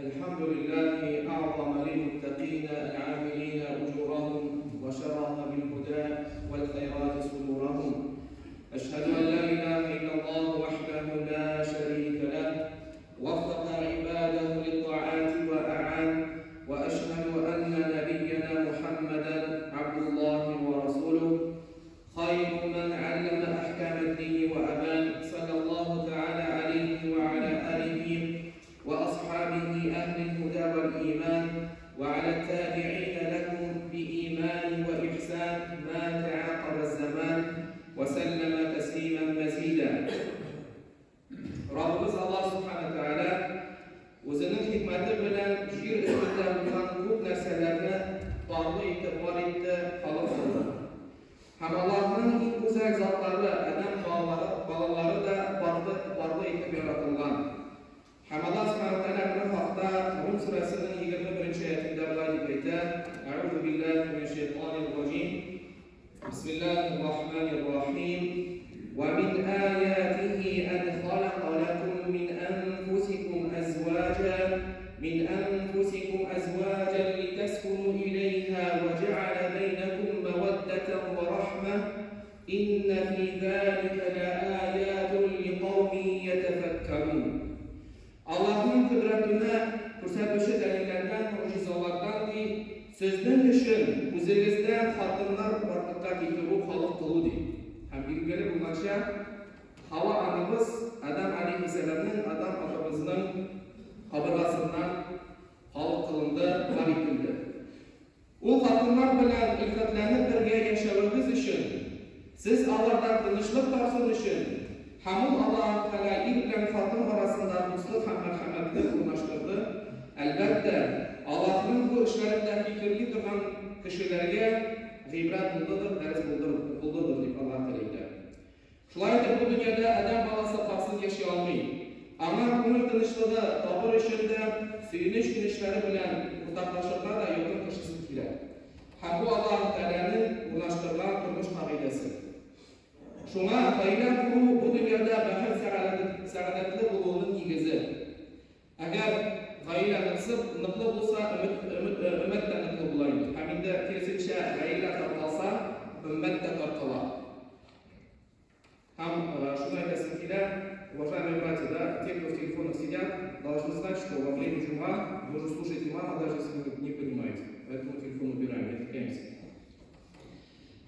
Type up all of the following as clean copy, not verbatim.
الحمد لله أعظم للمتقين العاملين أجورهم وشرح بالهدى والخيرات صدورهم. أشهد أن لا إله إلا الله وحده لا شريك له، وفق عباده للطاعات وأعان، وأشهد أن نبينا محمدا عبد الله ورسوله، خير من علم أحكام الدين وأبان، صلى الله تعالى عليه وعلى آله وأصحابه أهل الهدى والإيمان، وعلى التابعين لهم بإيمان وإحسان ما تعاقب الزمان، وسلم تسليما مزيدا. Раббыбыз Аллаһ Субхана Тәгалә үзенең хикмәте белән җир өстендә булган күп нәрсәләрне парлы итеп бар итте, халык кылды. Һәм Аллаһның иң гүзәл затлары, адәм балалары да парлы итеп яратылган. Һәм Аллаһ Субхана Тәгалә моның хакта Рум сүрәсенең 21 аятында болай дип әйтә: Әгъузу биллаһи минәш шайтанир раҗим. Бисмиллаһир рахманир рахим. Ва мин аятихи ан халака лакум мин анфусикум азважа мин анфусикум азважан литаскуну илейха ва джа'аля бейнакум маваддатан ва рахма. Инна фи залика лааятун ликаумин ятафаккарун. Аллаһның кодрәтенә күрсәтүче дәлилләрдән, муъҗизалардан ди, сезнең өчен үзегездән хатыннар барлыкка китерү халык кылу ди. Һәм билгеле булганча, Һава анабыз Адам алейхиссәламның, Адам атабызның кабыргасыннан халык кылынды, бар ителде. Ул хатыннар белән өлфәтләнеп бергә яшәвегез өчен, сез алардан тынычлык тапсын өчен, һәм ул Аллаһ Тәгалә ир белән хатын арасында дуслык һәм мәрхәмәтлек урнаштырды. Әлбәттә, Аллаһның бу эшләрендә фикерли торган кешеләргә гыйбрәт булдыдыр, дәрес булдыдыр дип Аллаһ Тәгалә әйтә. Шулай итеп, бу дөньяда адәм баласы парсыз яши алмый. Аңа күңел тынычлыгы табыр өчен дә, сөенеч-көнечләре белән уртаклашырга да якын кешесе кирәк. Һәм бу Аллаһ Тәгаләнең урнаштырган тормыш кагыйдәсе. Шуңа гаилә кору бу дөньяда бәхет сәгадәтле булуының нигезе. Әгәр гаилә ныклы булса, өммәт тә ныклы була инде. Һәм инде киресенчә гаилә таркалса, өммәт тә таркала. Һәм шуны әйтәсем килә, уважаемые братья, да, те, кто в телефонах сидят, должны знать, что во время джума вы уже слушаете имама, даже если вы не понимаете. Поэтому телефон убираем, не отвлекаемся.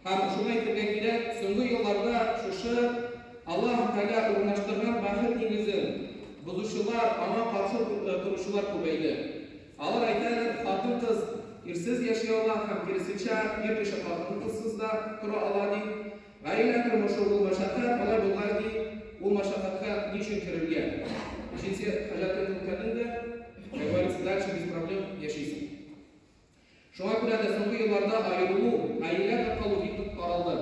Һәм шуны әйтергә кирәк, соңгы елларда шушы Аллаһ Тәгалә урнаштырган бәхет нигезен бозучылар, аңа каршы торучылар күбәйде. Алар әйтәләр, хатын-кыз ирсез яши ала һәм киресенчә, ир кеше хатын-кызсыз да тора ала ди. Гаилә тормышы ул мәшәкать, алай булгач ди, ул мәшәкатькә ни өчен керергә? Җенси хаҗәтен үтәдең дә, как говорится, дальше без проблем яшисең. Шуңа күрә дә соңгы елларда аерылу, гаилә таркалу бик нык таралды.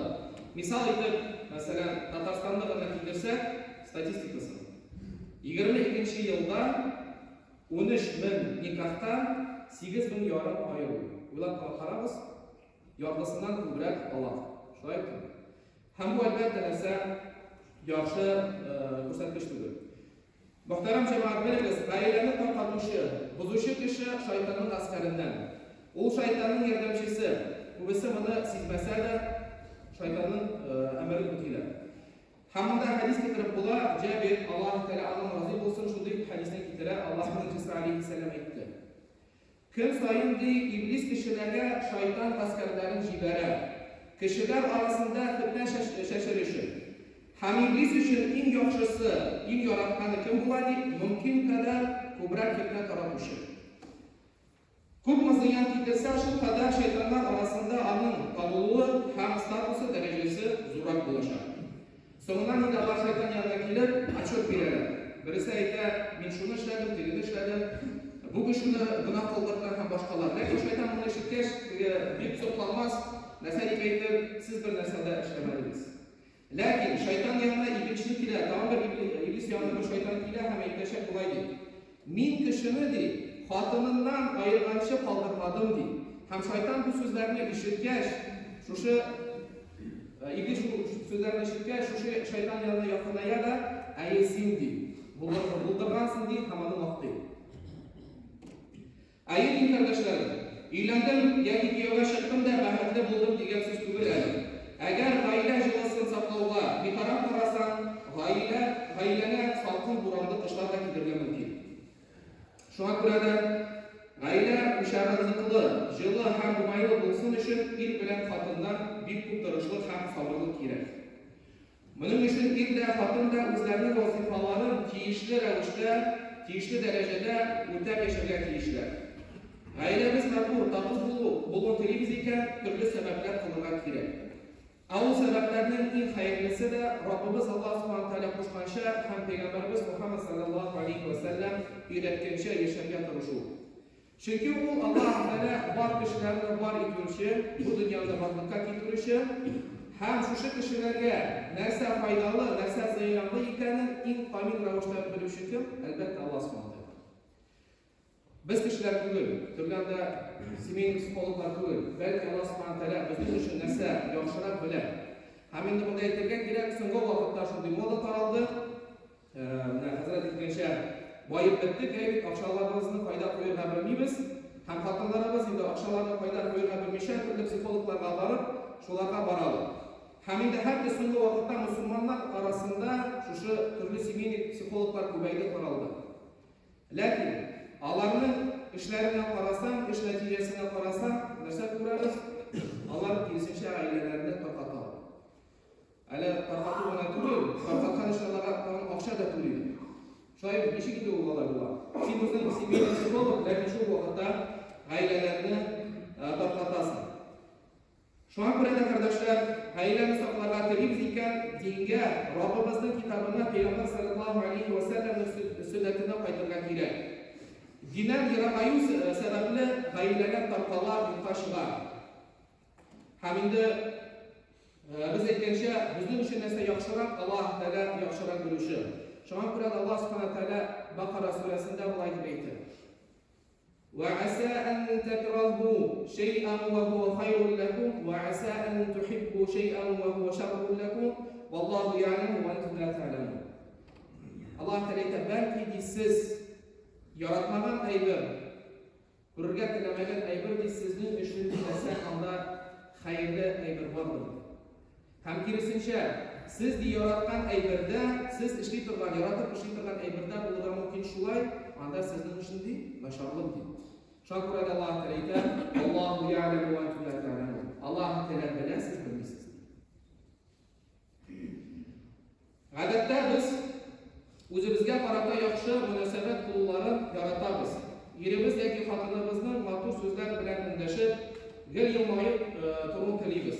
Мисал итеп, мәсәлән, Татарстанда гына китерсәк, статистикасын. 22 елда 13 мең никахта 8 мең ярым аерылу. Уйлап кына карагыз, яртысыннан күбрәк талак. Шулай бит? Һәм бу әлбәттә нәрсә яхшы күрсәткеч түгел. Мөхтәрәм җәмәгать, белегез, гаиләне таркатучы, бозучы кеше шайтанның гаскәреннән. Ул шайтанның ярдәмчесе. Күбесе моны сизмәсә дә, шайтанның әмерен үтиләр. Һәм монда хәдис китереп була, Җабир, Аллаһ Тәгалә аннан разый булсын, шундый хәдисне китерә, Аллаһның илчесе алейһиссәлам әйтте. Көн саен ди, иблис кешеләргә шайтан гаскәрләрен җибәрә. Кешеләр арасында фетнә чәчер өчен. Һәм иблис өчен иң яхшысы, иң яратканы кем була ди, мөмкин кадәр күбрәк фетнә таратучы. Күпме зыян китерсә, шул кадәр шайтаннар арасында аның танылуы һәм статусы дәрәҗәсе зуррак булачак. Соңыннан инде алар шайтан янына килеп, отчет бирәләр. Бересе әйтә, мин шуны эшләдем, тегене эшләдем, бу кешене гөнаһ кылдырдым һәм башкалар. Ләкин шайтан моны ишеткәч, теге бик сокланмас, нәрсә дип әйтер, сез бер нәрсә дә эшләмәдегез. Ләкин шайтан янына икенче килә, тагын бер иблис янына бер шайтан килә һәм әйтәчәк болай ди. Мин кешене ди, хатыныннан аерганчы калдырмадым ди. Һәм шайтан бу сүзләрне ишеткәч, шушы иблис бу сүзләрне ишеткәч, шушы шайтан янына якыная да, әйе син ди, булдыргансың ди һәм аны мактый. Әйе, дин кардәшләрем, өйләндем яки кияүгә чыктым да бәхетле булдым дигән сүз түгел әле. Әгәр гаилә җылысын саклауга битараф карасаң, гаилә, гаиләңә салкын буранлы кышлар да килергә мөмкин. Шуңа күрә дә гаилә учагы ныклы, җылы һәм уңайлы булсын өчен ир белән хатыннан бик күп тырышлык һәм сабырлык кирәк. Моның өчен ир дә, хатын да үзләренең вазыйфаларын тиешле рәвештә, тиешле дәрәҗәдә үтәп яшәргә тиешләр. Гаиләбез матур, тату булу, булуын телибез икән, төрле сәбәпләр кылырга кирәк. Ә ул сәбәпләрнең иң хәерлесе дә Раббыбыз Аллаһ Субхану Тәгалә кушканча һәм Пәйгамбәребез Мухаммад саллаллаһу алейһи ва сәлләм өйрәткәнчә яшәргә тырышу. Чөнки ул Аллаһ Тәгалә бар кешеләрне бар итүче, бу дөньяны барлыкка китерүче һәм шушы кешеләргә нәрсә файдалы, нәрсә зыянлы икәнен иң камил рәвештә белүче кем? Әлбәттә, Аллаһ Субхану Тәгалә. Без кешеләр түгел, төрле анда семейный психологлар түгел, бәлки Аллаһ Субхану Тәгалә безнең өчен нәрсә яхшырак белә. Һәм инде монда әйтергә кирәк, соңгы вакытта шундый мода таралды. Менә хәзрәт әйткәнчә, баеп беттек, әй бит, акчаларыбызны кайда куерга белмибез. Һәм хатыннарыбыз инде акчаларны кайда куерга белмичә, төрле психологларга барып, шуларга баралар. Һәм инде хәтта соңгы вакытта мусульманнар арасында шушы төрле семейный психологлар күбәйде, таралды. Ләкин аларның эшләренә карасаң, эш нәтиҗәсенә карасаң, нәрсә күрәбез? Алар киресенчә гаиләләрне таркаталар. Әле таркату гына түгел, таркаткан өчен аларга тагын акча да түлиләр. Шулай бит, ничек инде ул алай була? Син үзең семейный психолог, ләкин шул вакытта гаиләләрне таркатасың. Шуңа күрә дә, кардәшләр, гаиләне сакларга телибез икән, дингә, Раббыбызның китабына, Пәйгамбәр саллаллаһу алейһи ва сәлләмнең сөннәтенә кайтырга кирәк. Диннән ерагаю сәбәпле гаиләләр таркала, юкка чыга. Һәм инде без әйткәнчә, безнең өчен нәрсә яхшырак, Аллаһ Тәгалә яхшырак белүче. Шуңа күрә дә Аллаһ Субхана Тәгалә Бакара сүрәсендә болай дип әйтә. Ва аса ан такраху шай'ан ва хуа хайрун лакум ва аса ан тухиббу шай'ан ва хуа шаррун лакум валлаху я'ламу ва антум ла та'ламун. Аллаһ Тәгалә әйтә, бәлки ди сез яратмаган әйбер Күрергә теләмәгән әйбер ди, сезнең өчен нәрсә анда хәерле әйбер бардыр. Һәм киресенчә, сез ди яраткан әйбердә, сез эшли торган, яратып эшли торган әйбердә булырга мөмкин шулай, анда сезнең өчен ди начарлык ди. Шуңа күрә дә Аллаһ Тәгалә әйтә, Аллаһу я'ләму ва антум ла та'ламун. Аллаһ Тәгалә белә, сез белмисез. Гадәттә без үзебезгә карата яхшы мөнәсәбәт булуларын яратабыз. Иребез яки хатыныбызның матур сүзләр белән эндәшеп, гел елмаеп торуын телибез.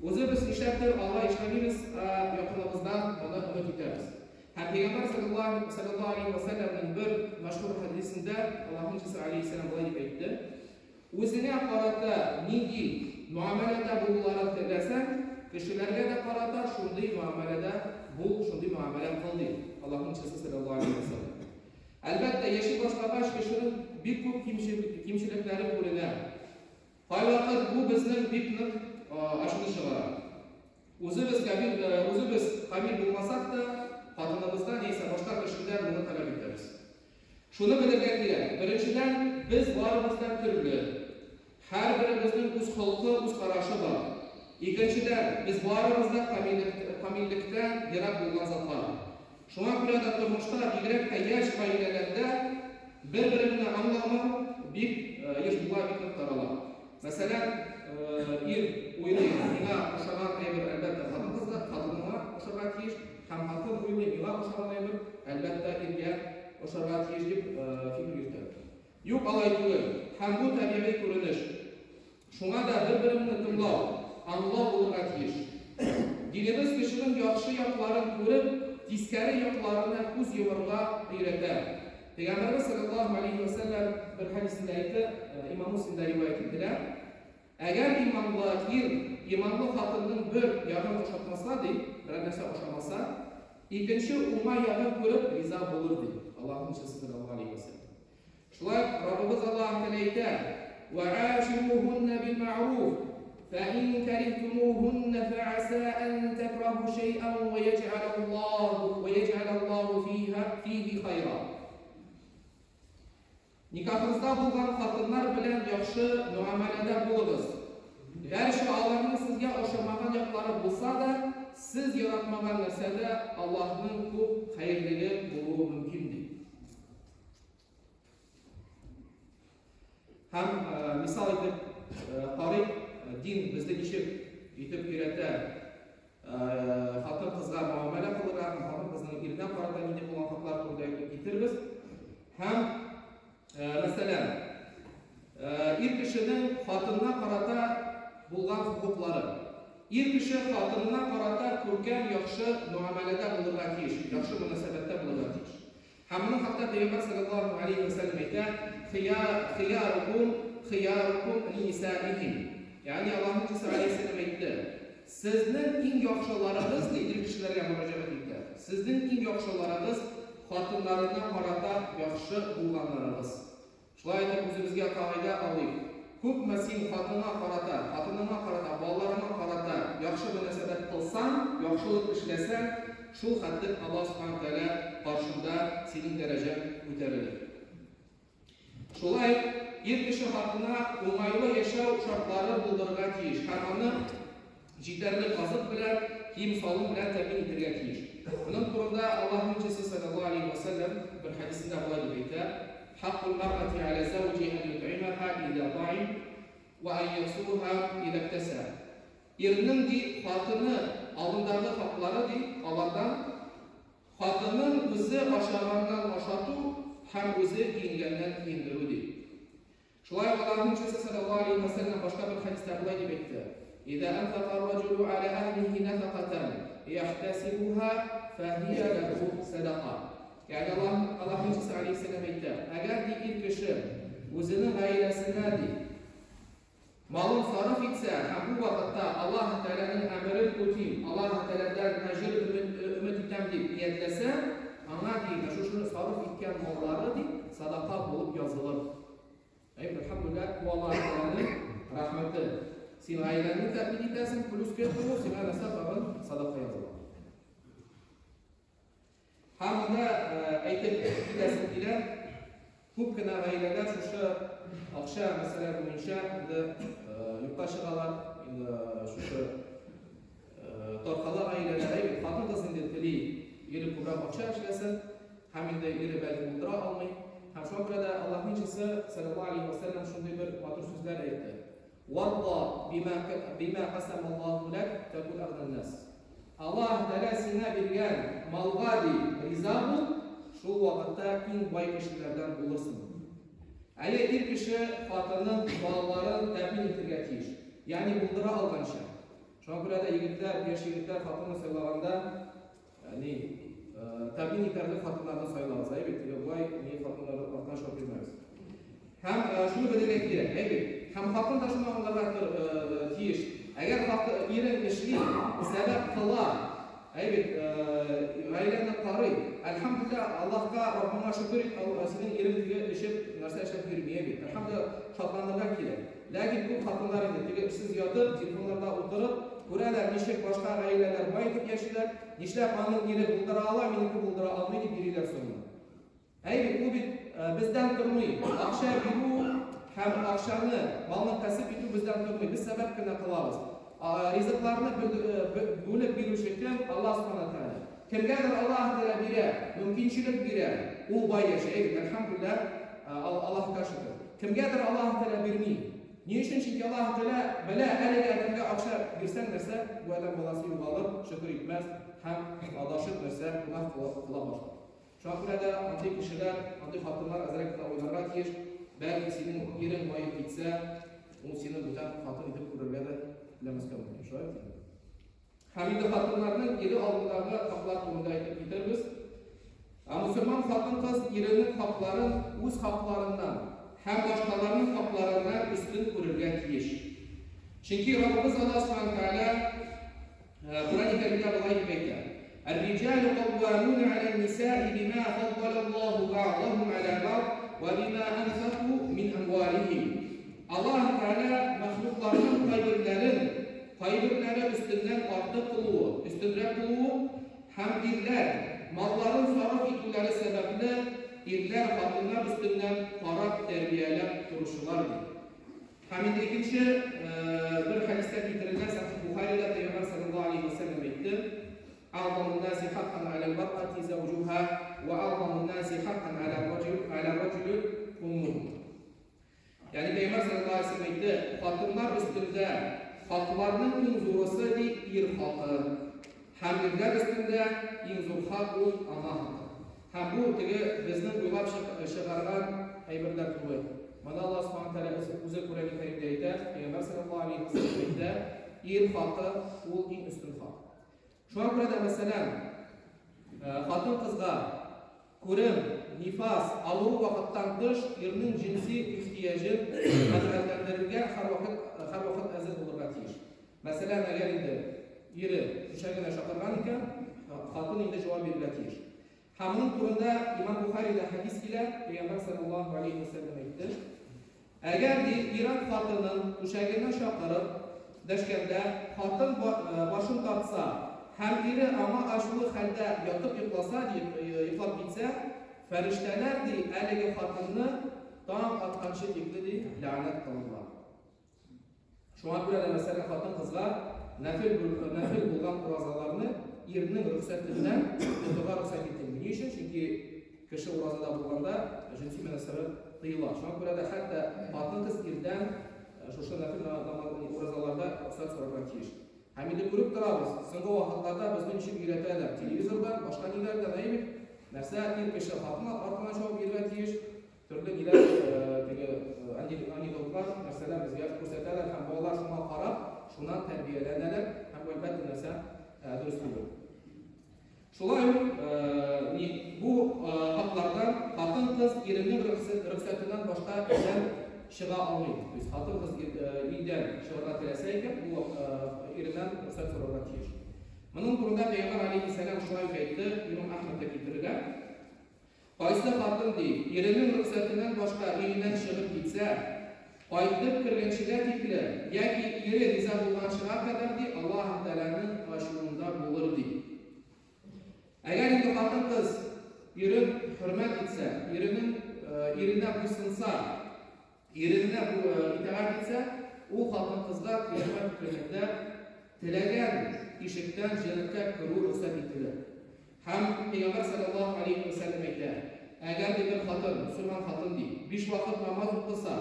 Үзебез нишләптер алай эшләмибез, ә якыныбыздан моны өмет итәбез. Һәм Пәйгамбәр саллаллаһу алейһи ва сәлләмнең бер мәшһүр хәдисендә Аллаһның илчесе алейһиссәлам болай дип әйтте: Үзеңә карата нинди мөгамәләдә булуларын теләсәң, кешеләргә дә карата шундый мөгамәләдә бул, шундый мөгамәлә кыл, ди Аллаһның илчесе салләллаһу алейһи ва сәлләм. Әлбәттә, яши башлагач, кешенең бик күп кимчелекләре күренә. Кайвакыт бу безнең бик нык ачуны чыгара. Үзебез камил, үзебез камил булмасак та, хатыныбыздан яисә башка кешедән моны таләп итәбез. Шуны белергә кирәк, беренчедән, без барыбыз да төрле. Һәрберебезнең үз холкы, үз карашы бар. Икенчедән, без барыбыз да камиллектән ерак булган затлар. Шуңа күрә дә тормышта, бигрәк тә яшь гаиләләрдә, бер-береңне аңламау бик еш була, бик нык тарала. Мәсәлән, ир уйлый, миңа ошаган әйбер, әлбәттә, хатын-кызга, хатыныңа ошарга тиеш, һәм хатын уйлый, миңа ошаган әйбер, әлбәттә, иргә ошарга тиеш дип фикер йөртә. Юк, алай түгел. Һәм бу табигый күренеш. Шуңа да бер-береңне тыңлау, аңлау булырга тиеш. Динебез кешенең яхшы якларын күреп, тискәре якларына күз йомырга өйрәтә. Пәйгамбәребез салләллаһу алейһи вә сәлләм бер хәдисендә әйтте, Имам Муслимда риваять ителә, Әгәр иманлы ир иманлы хатынның бер ягын ошатмаса, ди, берәр нәрсә ошамаса, икенче уңай ягын күреп риза булыр, ди Аллаһның илчесе салләллаһу алейһи вә сәлләм. Шулай ук Раббыбыз Аллаһ Тәгалә әйтә, Вәгаширухунна билмәгъруф, фәин кәрихтумухунна фәгасә ән тәкраһу шәйән вә яҗәалаллаһу вә яҗәалаллаһу фиһа фиһи хайра. Никахыгызда булган хатыннар белән яхшы мөгамәләдә булыгыз. Гәрчә аларның сезгә ошамаган яклары булса да, сез яратмаган нәрсәдә Аллаһның күп хәерлеге булуы мөмкин, ди. Һәм мисал итеп карыйк, дин безне ничек итеп өйрәтә хатын-кызга мөгамәлә кылырга һәм хатын-кызның иренә карата нинди булган хаклар турында әйтеп китербез. Һәм, мәсәлән, ир кешенең хатынына карата булган хокуклары. Ир кеше хатынына карата күркәм, яхшы мөгамәләдә булырга тиеш, яхшы мөнәсәбәттә булырга тиеш. Һәм моның хакта Пәйгамбәр салләллаһу галәйһи вә сәлләм әйтә, Хиярукум хиярукум линисаихим. Ягъни Аллаһның Илчесе галәйһиссәлам әйтте, Сезнең иң яхшыларыгыз, ди, ир кешеләргә мөрәҗәгать итә, сезнең иң яхшыларыгыз хатыннарына карата яхшы булганнарыгыз. Шулай итеп, үзебезгә кагыйдә алыйк, күпме син хатыныңа карата, хатыныңа карата, балаларыңа карата яхшы мөнәсәбәт кылсаң, яхшылык эшләсәң, шул хәтлек Аллаһ Сүбхәнәһү вә Тәгалә каршында синең дәрәҗәң күтәрелер. Шулай ук ир кеше хатынына уңайлы яшәү шартлары булдырырга тиеш һәм аны җитәрлек азык белән, кием-салым белән тәэмин итәргә тиеш. Моның турында Аллаһның Илчесе салләллаһу алейһи вә сәлләм бер хәдисендә болай дип әйтә, Хаккул мәръәти галә зәүҗи ән ютъимәһа иза та'им вә ән яксуһа иза иктәсә. Ирнең, ди, хатыны алдындагы хаклары, ди, алардан, хатынын үзе ашаганнан ашату һәм үзе киенгәннән киендерү, ди. Шулай ук Аллаһның Илчесе салләллаһу галәйһи вә сәлләм башка бер хәдистә болай дип әйтте, Иза анфака ар-раҗулу галә әһлихи нәфәкатән яхтәсибуһа фәһия ләһу сәдака. Ягъни Аллаһ Аллаһның Илчесе галәйһиссәлам әйтә, әгәр ди ир кеше үзенең гаиләсенә ди малын сарыф итсә һәм бу вакытта Аллаһ Тәгаләнең әмерен үтим, Аллаһ Тәгаләдән әҗер өмет итәм дип ниятләсә, аңа ди шушы сарыф иткән маллары ди садака булып язылыр. Әй, әлхәмдүлилләһ, бу Аллаһ Тәгаләнең рәхмәте. Син гаиләңне тәэмин итәсең, плюс к этому сиңа нәрсә тагын садака языла. Һәм монда әйтеп китәсем килә, күп кенә гаиләләр шушы акча мәсьәлә буенча инде юкка чыгалар, инде шушы таркала гаиләләр. Әйе, хатын-кыз инде тели ире күбрәк акча эшләсен, һәм инде ире бәлки булдыра алмый. Һәм шуңа күрә дә Аллаһның Илчесе саллаллаһу алейһи ва сәлләм шундый бер матур сүзләр әйтте. Варда бима касамаллаһу ләк тәкун агнан нас. Аллаһ Тәгалә сиңа биргән малга ди риза бул, шул вакытта иң бай кешеләрдән булырсың. Әйе, ир кеше хатынын, балаларын тәэмин итергә тиеш. Ягъни булдыра алганча. Шуңа күрә дә егетләр, яшь егетләр хатынны сайлаганда, ни, тәэмин итәрлек хатыннарны сайлагыз, әйе бит, теге болай ни хатыннар артыннан чабып йөрмәгез. Һәм шуны белергә кирәк, әйе бит. Һәм хатын да шуны аңларга тиеш. Әгәр хатын ирен эшли, сәбәп кыла, әйе бит, гаиләне карый. Әлхәмдүлилләһ, Аллаһка, Раббыңа шөкер ит, синең ирең теге эчеп, нәрсә эшләп йөрми, әйе бит. Әлхәмдүлилләһ, шатланырга кирәк. Ләкин күп хатыннар инде теге эшсез ятып, телефоннарда утырып, күрәләр, ничек башка гаиләләр бай итеп яшиләр, нишләп аның ире булдыра ала, минеке булдыра алмый дип йөриләр соңыннан. Әй бит, ул бит бездән тормый. Акча бирү һәм акчаны, малны кәсеп итү бездән тормый. Без сәбәп кенә кылабыз. Ризыкларны бүлеп бирүче кем? Аллаһ Субхана Тәгалә. Кемгәдер Аллаһ Тәгалә бирә, мөмкинчелек бирә, ул бай яши. Әй бит, әлхәмдүлилләһ, Аллаһка шөкер. Кемгәдер Аллаһ Тәгалә бирми. Ни өчен? Чөнки Аллаһ Тәгалә белә, әлеге адәмгә акча бирсәң нәрсә, бу адәм баласы югалыр, шөкер итмәс һәм адашып нәрсә, гөнаһ кыла башлар. Шуңа күрә дә андый кешеләр, андый хатыннар әзрәк кенә уйларга тиеш, бәлки синең ирең баеп китсә, ул сине бүтән хатын итеп күрергә дә теләмәскә мөмкин. Шулай бит инде. Һәм инде хатыннарның ире алдындагы хаклар турында әйтеп китербез. Ә мусульман хатын-кыз иренең хакларын үз хакларыннан һәм башкаларның хакларыннан өстен күрергә тиеш. Чөнки Раббыбыз Аллаһ Субхану Тәгалә Коръән Кәримдә болай дип әйтә: Ар-риҗалу каввамуна галән-нисаи бима фаддалаллаһу бa'даһум галә бa'д ва бима анфаку мин амвалихим. Аллаһ Тәгалә мәхлукларның кайберләрен кайберләре өстеннән артык кылуы, өстенрәк кылуы һәм ирләр малларын сарыф итүләре сәбәпле ирләр хатыннар өстеннән карап, тәрбияләп торучылар, ди. Һәм инде икенче бер хәдистә китерелгән, Сахих Бухарида Пәйгамбәр саллаллаһу алейһи ва сәлләм әйтте: "Агъзамун наси хаккан аля мар'ати зауҗуха ва агъзамун наси хаккан аля раҗул аля раҗули уммуху". Ягъни Пәйгамбәр саллаллаһу алейһи ва сәлләм әйтте, хатыннар өстендә хакларның иң зурысы ди ир хакы. Һәм ирләр өстендә иң зур хак ул ана хакы. Һәм бу теге безнең уйлап чыгарган әйберләр түгел. Моны Аллаһ Субхану Тәгалә үзе Коръәни Кәримдә әйтә, Пәйгамбәр саллаллаһу алейһи ва сәлләм әйтә, ир хакы ул иң өстен хак. Шуңа күрә дә, мәсәлән, хатын-кызга күрем, нифас, авыру вакыттан тыш ирнең җенси ихтыяҗын канәгатьләндерергә һәрвакыт әзер булырга тиеш. Мәсәлән, әгәр инде ире түшәгенә чакырган икән, хатын инде җавап бирергә тиеш. Һәм моның турында Имам Бухарида хәдис килә, Пәйгамбәр саллаллаһу алейһи ва сәлләм әйтте: Әгәр ди ир-ат хатынын түшәгенә чакырып дәшкәндә, хатын башын тартса һәм ире аңа ачулы хәлдә ятып йокласа, ди, йоклап китсә, фәрештәләр ди әлеге хатынны таң атканчы тикле ди ләгънәт кылырлар. Шуңа күрә дә, мәсәлән, хатын-кызга нәфил нәфил булган уразаларны ирнең рөхсәтеннән тотырга рөхсәт ителми. Ни өчен? Чөнки кеше уразада булганда җенси мөнәсәбәт тыела. Шуңа күрә дә хәтта хатын-кыз ирдән шушы нәфил уразаларда рөхсәт сорарга тиеш. Һәм инде күреп торабыз, соңгы вакытларда безне ничек өйрәтәләр, телевизордан, башка ниләрдән, әйе бит? Нәрсә, ир кеше хатын артына чабып йөрергә тиеш, Төрле ниләр, теге анекдотлар, нәрсәләр безгә күрсәтәләр һәм балалар шуңа карап, шуннан тәрбияләнәләр һәм бу әлбәттә нәрсә дөрес түгел. Шулай ук бу хаклардан хатын-кыз иренең рөхсәтеннән башка өйдән чыга алмый. То есть хатын-кыз өйдән чыгарга теләсә икән, ул иреннән рөхсәт сорарга тиеш. Моның турында Пәйгамбәр алейһиссәлам шулай ук әйтте, Имам Әхмәд тә китерелә. Кайсы хатын, ди, иренең рөхсәтеннән башка өеннән чыгып китсә, кайтып кергәнчегә тикле яки ире риза булганчыга кадәр, ди, Аллаһ Тәгаләнең ачуында булыр, ди. Әгәр инде хатын-кыз ирен хөрмәт итсә, иренең иренә буйсынса, Иренә итагать итсә, ул хатын-кызга кыямәт көнендә теләгән ишектән җәннәткә керү рөхсәт ителер. Һәм Пәйгамбәр саллаллаһу алейһи вә сәлләм әйтә, әгәр ди бер хатын, мөселман хатын ди, биш вакыт намаз укыса,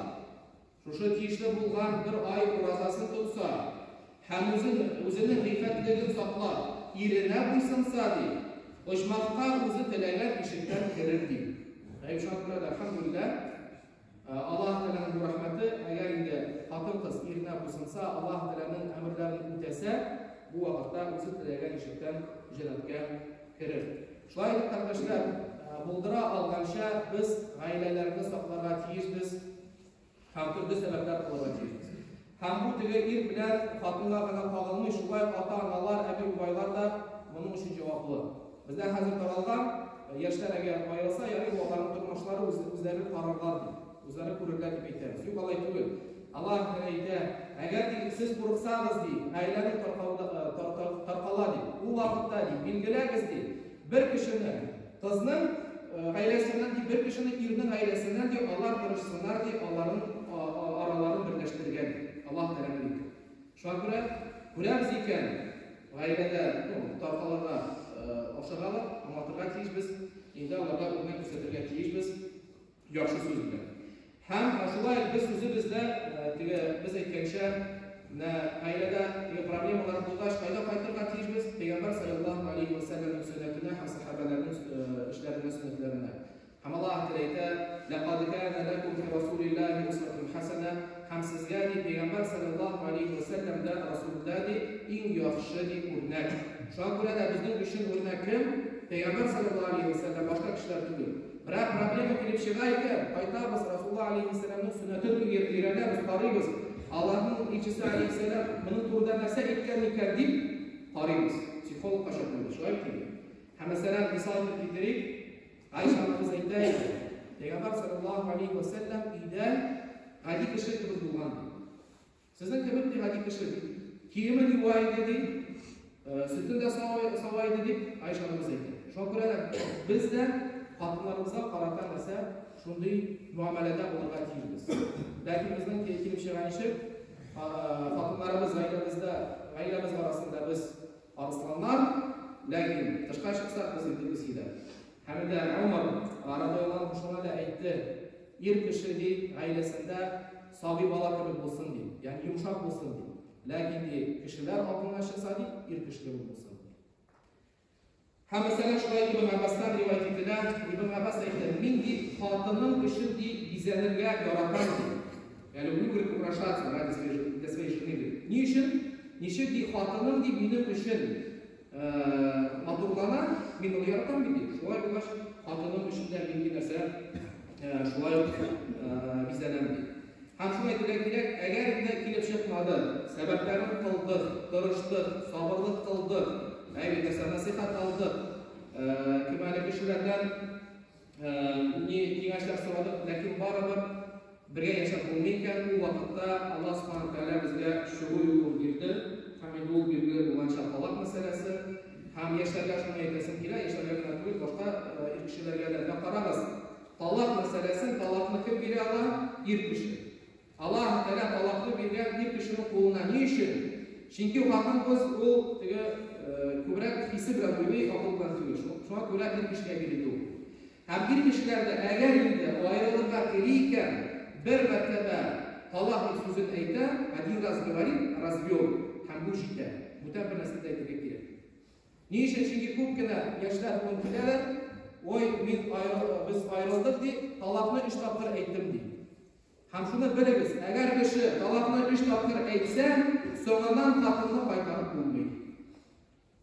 шушы тиешле булган бер ай уразасын тотса, һәм үзен, үзенең гыйффәтлеген саклап, иренә буйсынса, ди, оҗмахка үзе теләгән ишектән керер, ди. Әйе, шуңа күрә дә, әлхәмдүлилләһ, Аллаһ Тәгаләнең бу рәхмәте, әгәр инде хатын-кыз иренә буйсынса, Аллаһ Тәгаләнең әмерләрен үтәсә, бу вакытта үзе теләгән ишектән җәннәткә керер. Шулай итеп, кардәшләр, булдыра алганча без гаиләләрне сакларга тиешбез һәм төрле сәбәпләр кылырга тиешбез. Һәм бу теге ир белән хатынга гына кагылмый, шулай ук ата-аналар, әби-бабайлар да моның өчен җаваплы. Бездә хәзер таралган, яшьләр әгәр аерылса, ярый, бу аларның тормышлары, үз, үзләре карарлар дип, үзләре күрерләр дип әйтәбез. Юк, алай түгел. Аллаһ Тәгалә әйтә, әгәр ди, сез курыксагыз ди, гаиләнең таркала ди, ул вакытта ди, билгеләгез ди, бер кешене, кызның гаиләсеннән ди, бер кешене ирнең гаиләсеннән ди, алар тырышсыннар ди, аларның араларын берләштерергә ди. Аллаһ Тәгалә әйтә. Шуңа күрә, күрәбез икән, гаиләдә, ну, таркалырга ашыгалар, аңлатырга тиешбез, инде аларга үрнәк күрсәтергә тиешбез, яхшы сүз белән. Һәм шулай ук без үзебез дә, теге без әйткәнчә, менә гаиләдә теге проблемалар булгач, кайда кайтырга тиешбез? Пәйгамбәр саллаллаһу алейһи ва сәлләмнең сөннәтенә һәм сәхабәләрнең эшләренә, сөннәтләренә. Һәм Аллаһ Тәгалә әйтә, Ләкад кәнә ләкүм фи Расулиллаһи усвәтүн хәсәнә, һәм сезгә, ди, Пәйгамбәр салләллаһу галәйһи вә сәлләмдә, Расулдә, ди, иң яхшы, ди, үрнәк. Шуңа күрә дә безнең өчен үрнәк кем? Пәйгамбәр салләллаһу галәйһи вә сәлләм, башка кешеләр түгел. Берәр проблема килеп чыга икән, кайтабыз, Расулуллаһ галәйһиссәламнең сөннәтен өйрәнәбез, карыйбыз, Аллаһның илчесе галәйһиссәлам моның турында нәрсә әйткән икән дип карыйбыз. Психологка чакырыйбыз, шулай бит инде? Һәм, мәсәлән, мисал итеп китерик, Гайшә анабыз әйтә иде, Пәйгамбәр саллаллаһу алейһи вә сәлләм өйдә гади кеше кебек булган ди. Сезнең кебек ди гади кеше ди. Киемен юа иде ди, сөтен дә сава иде дип Гайшә анабыз әйтә. Шуңа күрә дә без дә хатыннарыбызга карата нәрсә шундый муамәләдә булырга тиешбез. Ләкин безнең килеп чыга ничек? Хатыннарыбыз гаиләбездә, гаиләбез арасында без арысланнар, ләкин тышка чыксак без инде песиләр. Һәм инде Умар радиаллаһу анһу шуны да әйтте: ир кеше ди гаиләсендә сабый бала кебек булсын ди, ягъни йомшак булсын ди. Ләкин ди кешеләр алдына чыкса ди, ир кеше кебек булсын. Һәм мәсәлән шулай Ибн Аббастан риваять ителә, Ибн Аббас әйтә, мин ди хатыным өчен ди бизәнергә яратам ди. Я люблю, говорит, украшаться ради своей, для своей жены, говорит. Ни өчен? Ничек ди хатыным ди минем өчен матурлана, мин аны яратам бит ди. Шулай булгач, хатыным өчен дә мин ди нәрсә шулай ук бизәнәм ди. Һәм шуны әйтергә кирәк, әгәр инде килеп чыкмады, сәбәпләрен кылдык, тырыштык, сабырлык кылдык, әй нәрсә, нәсыйхәт алдык, кем әле кешеләрдән ни киңәшләр сорадык, ләкин барыбер бергә яшәп булмый икән, ул вакытта Аллаһ Субхану Тәгалә безгә чыгу юлын бирде. Һәм инде ул билгеле булганча талак мәсьәләсе. Һәм яшьләргә шуны әйтәсем килә, яшьләргә генә түгел, башка ир кешеләргә дә. Менә карагыз, талак мәсьәләсен, талакны кем бирә ала? Ир кеше. Аллаһ Тәгалә талакны биргән ир кешенең кулына. Ни өчен? Чөнки хатын-кыз ул теге күбрәк хисе белән уйлый, акыл белән түгел. Шуңа күрә ир кешегә бирелде ул. Һәм ир кешеләр дә әгәр инде аерылырга тели икән, бер мәртәбә талак дип сүзен әйтә, один раз говорит, развел, һәм бу җитә. Бүтән бер нәрсә дә әйтергә кирәк. Ни өчен? Чөнки күп кенә яшьләр бүген киләләр, ой, мин без аерылдык ди, талакны өч тапкыр әйттем ди. Һәм шуны белегез, әгәр кеше талакны өч тапкыр әйтсә, соңыннан хатынны кайтарып булмый.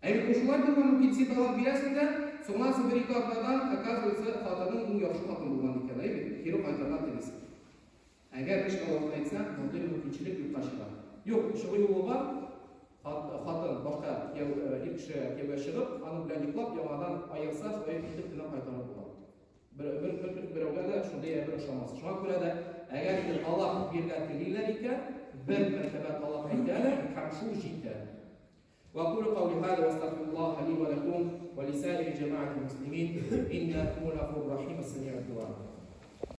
Ә бит бу шулай булырга мөмкин, син талак бирәсең дә, соңыннан соң бер-ике атнадан, оказывается, хатының иң яхшы хатын булган икән, әйе бит, кире кайтарга телисең. Әгәр өч талакны әйтсәң, мондый мөмкинчелек юкка чыга. Юк, чыгу юлы бар. Хатын башка кияү, ир кешегә кияүгә чыгып, аның белән йоклап, яңадан аерса, шулай итеп кенә кайтарып була. Бер, бер, бер, берәүгә дә шундый әйбер ошамас. Шуңа күрә дә, әгәр инде талак бирергә телиләр икән, бер мәртәбә талак әйтәләр һәм шул җитә. وأقول قولي هذا واستغفر الله لي ولكم ولسائر جماعة المسلمين إنه هو الغفور الرحيم السميع الدعاء.